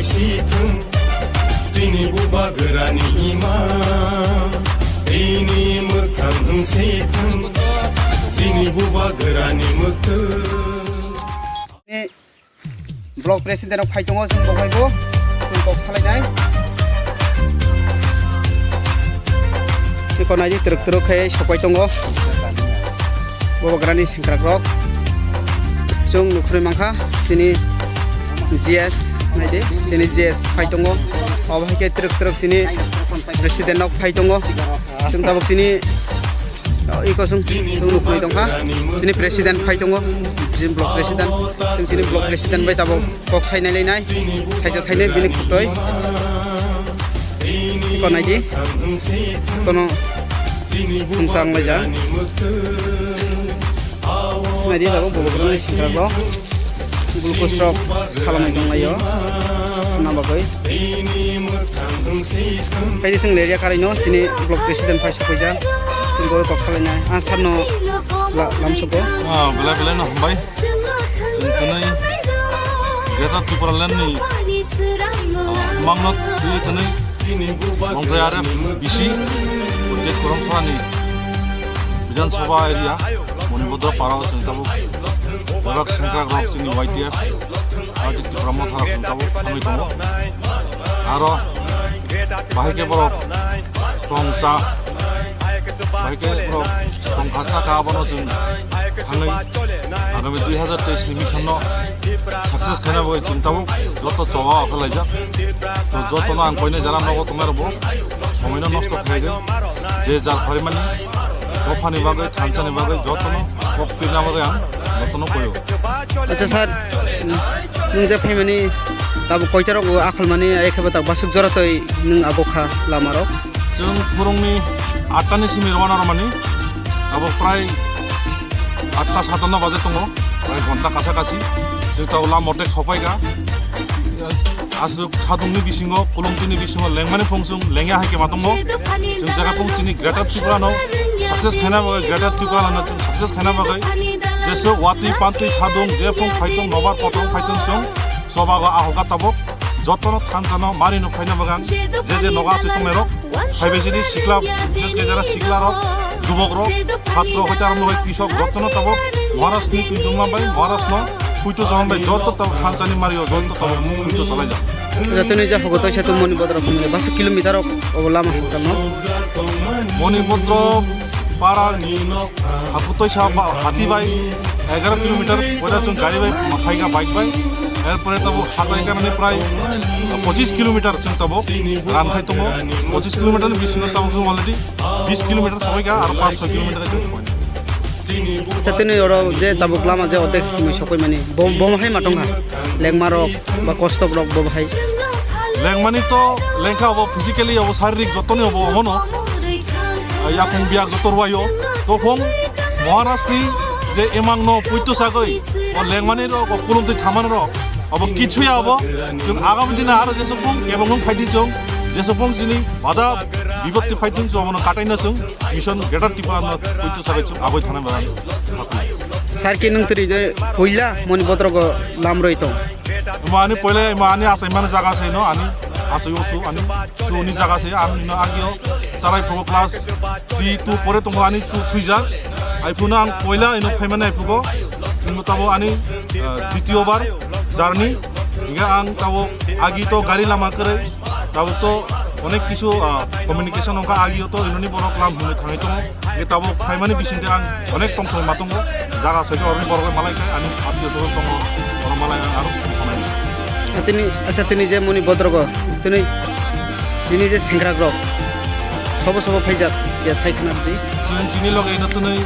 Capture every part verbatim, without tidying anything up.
Sithung, chini bubagrani ima, tini mwkhang wng sithung, chini bubagrani mwkhang. Block president rok phai tongo, chwng bo phaibo, chwng kok salainai. Tei konai di twrwk twrwk khe sopai tongo. Bubagrani sengkrak rok. Chwng nukhunwi mankha, chini G S, naidi, chini G S phai tongo. Obo hai khe twrwk twrwk chini president rok phai tongo. Chwng tabuk chini, oh, iko chwng, chwng nukhunwi tongkha. Chini president phai tongo, chini block president. Chwng chini block president bai tabuk kok sainai lainai. Thaisa thainai bini khutoi. Iko naidi. Tono thumsa wng laijak. Naidi tabuk bubagrani sengkrak rok. Glucose rok salamai tonglaio. Hwnna bagwi. Kaisa chwng leria karino, chini block president phai sokphaijak. Chwng bo kok salainai. Ah, sir no la-, lamsoko. Ah, belai belai no hambai. Chwng twnwi Greater Tipraland ni, ah, mangno twi twnwi Longtrai R F B C, Project Koromsarani Bidhan Sabha area, Monibodro para o chwng tabuk bebak sengkrak rok chini Y T F, Party Tipra Motha rok chwng tabuk thangwi tongo. Aro bahai khe borok tongsa, bahai khe borok tongkha chakha, abono chwng thangwi agami dui hazar teis ni mission no success khaina bagwi chwng tabuk joto choba o khe laijak. To jotono ang koinai jara nogo tongnai rokbo somoino nosto khaigwi je jar pharimani dophani bagwi thansani bagwi jotono kok pirna bagwi ang jotono koio. Acha sir, nwng je phaimani tabuk koita rok akholmani ai khe bo tak basuk jora twi nwng abo kha lama rok? Chwng phurungni atta ni simi rwna rwmani abo prai atta satanno baje tongo, prai ghonta kasa kasi. Chwng tabuk lama motek sopaikha. Aswk sadungni bisingo, kulumtini bisingo lengmani phung chwng lengya hai khe ma tongo. Chwng jaga phung chini Greater Tripura no success khaina bagwi, Greater Tripura no chwng success khaina bagwi jeswk watwi pantwi sadung je phung phaitong nobar kotor phaitong chwng chobago ahokha tabuk. Jotono thansa no mari no phaina bagwi je je nogo aswk tongnai rok phaibai sidi sikla, bises khe jara sikla rok, jubok rok, chatro hoite arombo hai krisok jotono tabuk Maharaj ni twi dungma bai Maharaj no puito saman bai joto tabuk thansa ni mari o joto tabuk puito salai jak. Jatoni ja hogo toisa tu Monibodro phungle basa kilometer rok obo lama hangsa no. Monibodro para Hakutoi sa ba-, hati bai egaro kilometer, pore chwng gari bai ma-, phaikha bike bai. Erpore tabuk hatai kanani prai pochis kilometer chwng tabuk ran khai tongo. Pochis kilometer ni bisingo tabuk chwng already bis kilometer sobaikha, aro pas soi kilometer chwng sobaikha. Acha, tini oro je tabuk lama je ordek himui sokoi mani, bo, bo hai ma tongkha, lengma rok ba kostok rok bo hai. Lengmani to lengkha obo, physically obo, saririk jotoni obo, omono. Yakung biyak joto ruwaio. Tophong Maharaj ni je emang no puito sagoi, o lengmani rok, o kulum twi thaman rok, obo kichuya obo. Chwng agami dina aro jesopong kebong nung phaidi chwng, jesopong chini bada bibatti phaidi chwng, obono katai na chwng mission Greater Tripura no puito sagoi chwng aboi thana bagani. Sir, ki nung tiri je puila Monibodro go lam roi tong. Mo ani poila mo ani asai mani jaga se no, ani asai usu ani su ni jaga se, ang no agio charai phugo class three two pore tongo ani su thuija. Ai phuno ang poila ino phaimani ai phugo. Imo tabo ani, eh, ditiyo bar journey. Inga ang tabo agi to gari lama kwrwi. Tabo to onek kisu, ah, communication ongkha, agi to inoni borok lam hwnwi thangwi tongo. Inga tabo phaimani bisingte ang onek tong song ma tongo. Jaga soike oroni borok malai khe ani attiyo swajon tongo, oro malai ang aro tong sanai. Tini, acha, tini je Monibodro go, tini chini je sengkrak rok, sobo sobo phaijak, ya sai khna di. Chini, chini loge ino tini,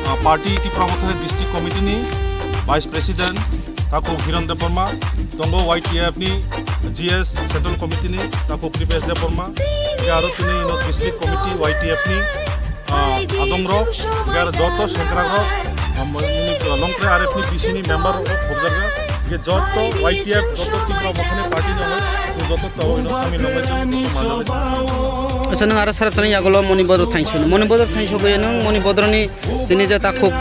ah, party Tipra Motha District Committee ni Vice President, Takhuk Hiron Debbarma, tongo Y T F ni G S Central Committee ni Takhuk Kripesh Debbarma, ya aro tini ino District Committee Y T F ni, ah, adongrok, ya aro joto sengkrakrok, ah, mo-, nini, ah, Longtrai R F ni B C ni member rok khobjakya, ya joto Y T F, joto Tipra Motha ni party ni ongoi, joto tabo ino samil ongoi, joto manjak. Acha, nwng aro sarap tani yagulo Monibodro thainso, Monibodro thainso bai nwng Monibodro ni Chini je takhuk,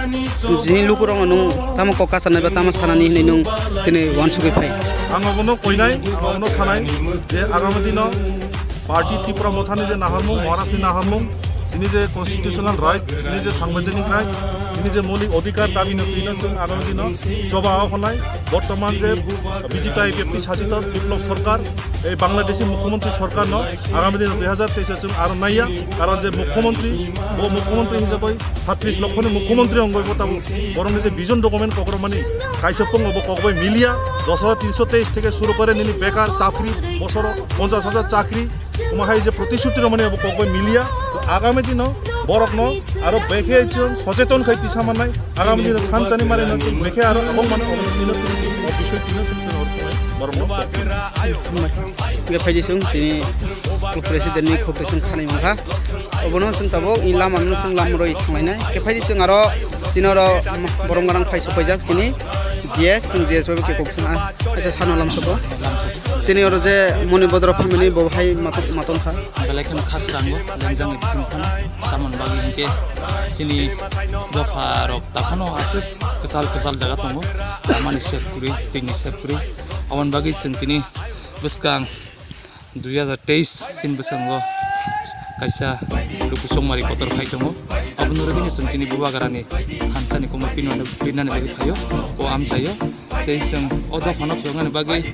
chini lukurokno nwng tamo kok kasanai ba tamo sanani hinwi nwng tini uansugwi phai? Ang abono koinai, ang abono sanai je agami dino party Tipra Mothani je naharmung, Maharashtrani naharmung, chini je constitutional right, chini je sangbidhanik right, chini je moulik odhikar dabi no twino chwng agami dino choba o hwnai. Bortoman je B J P I P F T sasito Biplop Sarkar, ei Bangladeshi Mukhyamantri Sarkarno agami dino dui hajar teis o chwng aro naiya, karon je Mukhyamantri, bo Mukhyamantri hisabai satris lokhoni Mukhyamantri ongoi bo tabuk borokni je vision document kokrokmani kaisa pung obo kokbai miliya, dos hajar tinso teis theke suru kore nini bekar chakri bosoro ponchas hajar chakri, omo hai je protishruti romani obo kokbai miliya. To agami dino borokno aro bekhe chwng socheton khai tisa mannai, agami dino thanchani mari no chwng bekhe aro abong mano obo tino tino o bisoi tino tino borokno. Hingke phaidi chwng chini president ni khok twi chwng khanai mangkha. Obono chwng tabuk i lama no chwng lam rwi thanglainai. Hingke phaidi chwng aro chini oro borom gwnang phai sopaijak chini G S, chwng G S bai khe kok chwng aisa sano lam soko. Tini oro je Moni Bodro family bo hai matok maton kha. Belai kheno khas chango lengjak ni bising phano tamoni bagwi hinkhe chini dopha rok taphano aswk kwchal kwchal jaga tongo. Tamani sep kwrwi, twini sep kwrwi. Aboni bagwi chwng tini bwskang dui hajar teis chini bwskango kaisa luku chongmari kotor phai tongo. Aboni bagwi chwng tini bubagrani thansa ni komo pinani bagwi phaio, o amchaio. Tei chwng o dophano phiyoknani bagwi,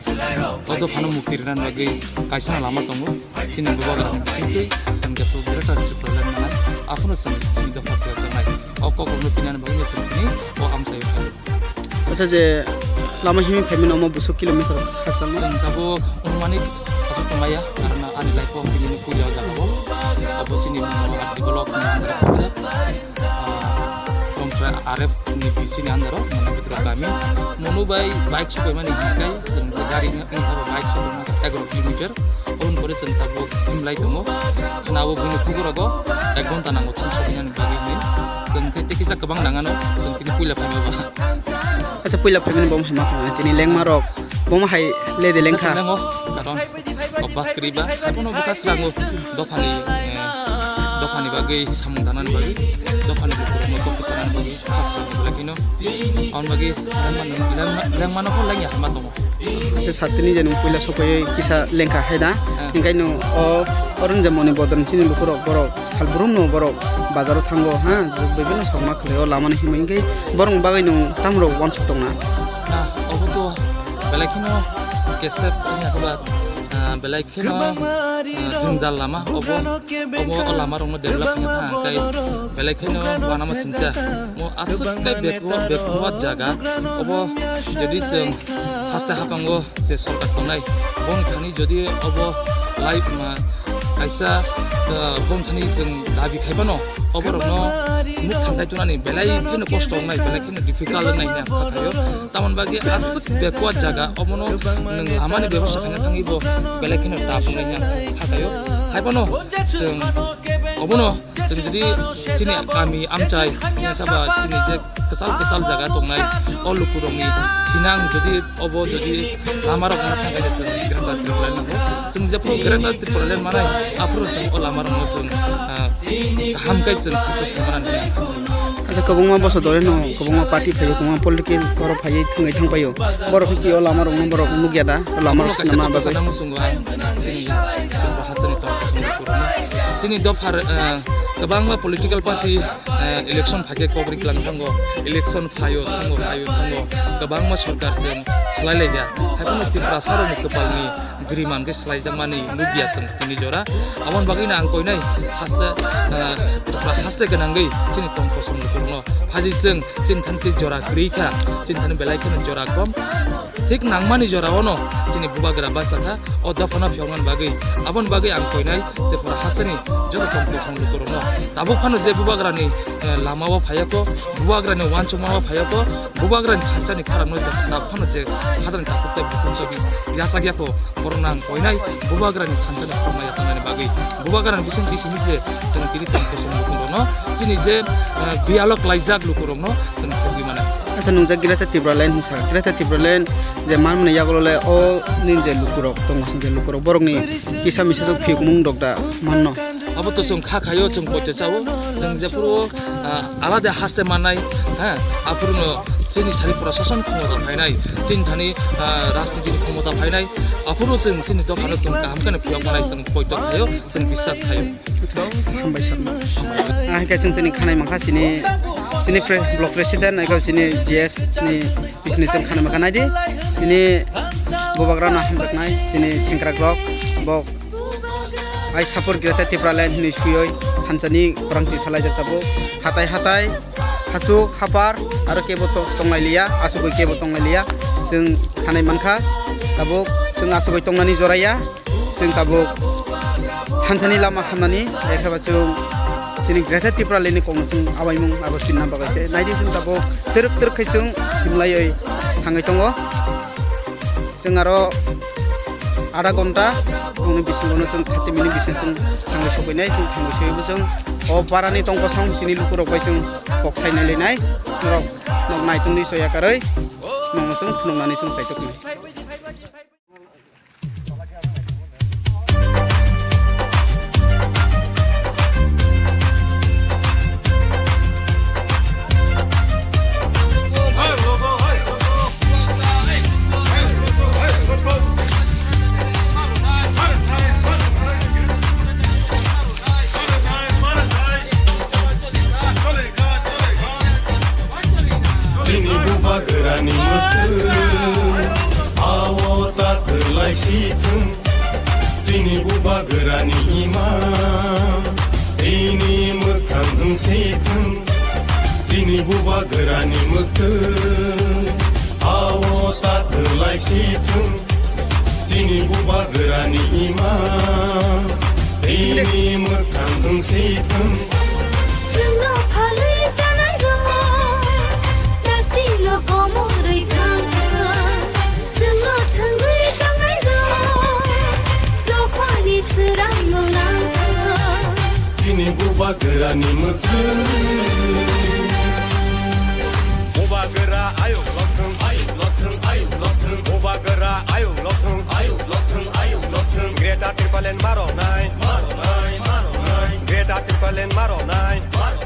o dophano mukti rwnani bagwi kaisa lama tongo. Chini bubagrani bisingtwi chwng jephru Greater Tipraland manai, aphano chwng chini dopha phiyokjaknai. O kokrokno pinani bagwino chwng tini o amchaio phaio. Acha, je lama himwi phaimani omo bwswk kilometer khakchangma? Chwng tabuk onumanik sasok tongmaya, karon ani life o tini puila o jaga o. Abo chini Mahardi block ni under o phaijak. Ah, Longtrai R F ni B C ni under o, Manabitra kami. Mono bai bike supaimani hinkhe chwng je gari wngkha bo bike supaima egaroh kilometer. Oboni pore chwng tabuk himlai tongo. Khana o buini khubur rogo ek ghonta nango thang soknani bagwi hinwi. Chwng khe tei kisa kwbang nangano, chwng tini puila phaima ba. Acha, puila phaimani bo hai ma tongmani tini lengma rok bo hai le de lengkha. Lengo, karon obas kwrwi ba, haiphano bwkha srango dophani, eh, dophani bagwi samung danani bagwi, dophani bukurokno kok kwchanani bagwi, bwkha srango belai kheno. Aboni bagwi lengma, lengma, lengmano pho lengya hai ma tongo. Acha, satini je nwng puila sokoi kisa lengkha hai da, ah, hinkhai no o oroni je Moni Bodro ni chini lukurok borok salbrumno borok bazaro thango, ha, bibinno sokma khlaio, lamani himwi hwnkhe borokni bagwi nwng tamrok uansuk tongna? Ah, obo to belai kheno kesep wngya khe ba, ah, belai kheno, ah, jwngjal lama obo, obo o lama rokno develop khaina thang tei belai kheno uanama singcha mo aswk tei backward, backward jaga obo, jodi chwng haste haphango je sorkar tongnai, boni thani jodi obo lai ma kaisa, ah, boni thani chwng dabi khai phano, oborokno nuk thanthai tunani belai kheno kosto wngnai, belai kheno difficult wngnai hwnwi ang kha khaio. Tamoni bagwi aswk backward jaga, obono nwng lamani bebosta khaina thangwi bo belai kheno tough wngnai hwnwi ang kha khaio. Hai phano chwng obono chwng jodi chini kami amchai, wngkha ba chini je kwchal kwchal jaga tongnai, o lukurokni thinang jodi obo jodi lama rok wngna thang khe chwng Greater Tipraland nango. Chwng jephuru Greater Tipraland manai, aphuru chwng o lama rokno chwng, ah, kaham khe chwng success khaimani. Acha, kwbangma bosor dole no, kwbangma party phaio, kwbangma political borok phaiwi thwngwi thang paio. Borok khe o lama rokno borok nukya da, o lama rok sinama bagwi. Chini, chini hasteni tong chini dopha, ah, kwbangma political party, ah, election phaikhe kok riklang thango, election phaio thango, phaio thango, kwbangma sorkar chwng swlai laikha. Haiphano Tiprasa rokni kwpalni griman khe swlaijakmani nukya chwng tini jora. Aboni bagwino ang koinai haste, ah, Tripura haste gwnangwi chini tong kosom lukurokno phaidi chwng chini thani tei jora kwrwi kha, chini thani belai kheno jora kom. Thik nangmani jora ono chini bubagra bachakha. O dophano phiyoknani bagwi, aboni bagwi ang koinai Tripura hasteni joto tongthok song lukurokno. Tabuk phano je bubagrani, eh, lamao phaiya kho, bubagrani uansukmao phaiya kho, bubagrani thansani khorangno je tabuk phano je khatani takhuk tei bukhuk sogwi yachakya kho, borokno ang koinai bubagrani thansani khorangma yachaknani bagwi. Bubagrani bising bising se chwng tini tongthok song lukurokno, chini je, eh, biyalo klaijak lukurokno chwng thogwi mano. Acha, nungjak Greater Tipraland hinsa. Greater Tipraland je manmani yagulo le o nini je lukurok tongo, je lukurok borokni kisa misa jok phiyokmung rok da manno. Abo to chwng kha khaio, chwng poito chao. Chwng jephuru, ah, alada haste mannai, ha, aphuru no Chini thani prashasan khomota phainai, chini thani, ah, rajniti ni khomota phainai, aphuru chwng chini dophano chwng kaham kheno phiyok manai chwng poito khaio, chwng biswas khaio. Hambai sakno. Ah, hingke chwng tini khanai mankha chini, chini pre-, block president, eko chini G S ni bisini chwng khanai mankha naidi, chini bubagrano hamjaknai, chini sengkrak rok, bo Ai support Greater Tipraland hinwi swiwi thansani khorang twi salaijak tabuk. Hatai hatai, hachuk, hapar, aro kebo to-, tonglai liya, asugwi kebo tonglai liya. Chwng khanai mankha, tabuk chwng asugwi tongnani joraya. Chwng tabuk thansani lama hamnani, ekhe ba chwng chini Greater Tipralandni kokno chwng abaimung abo sinna bagwi se. Naidi chwng tabuk twrwk twrwk khai chwng himlaiwi thangwi tongo. Chwng aro adha ghonta, boni bisingo no chwng thirty minute bisingo chwng thangwi sogwi nai, chwng thangwi sogwi bo chwng o para ni tong kosong chini luku rok bai chwng kok sai nai lai nai, norok nok nai tong di soya karwi, nokno chwng phunuk nani chwng chaitok nai. Chini bubagrani mwkhwtwng, ao ta kwlai si thwng. Chini bubagrani ima, tini mwkhang wng si thwng. Chini bubagrani mwkhwtwng, ao ta kwlai si thwng. Chini bubagrani ima, tini mwkhang wng si thwng. Chwngno phalwi chanai rok, dakti lo komorwi thang thang. Chwngno thwngwi tangnai rok, dophani swrang no lang thang. Chini bubagrani mwkhwtwng. Bubagra ayuk lokthwng, ayuk lokthwng, ayuk lokthwng. Bubagra ayuk lokthwng, ayuk lokthwng, ayuk lokthwng. Greater Tipraland maro nai, maro nai, maro nai. Greater Tipraland maro nai, maro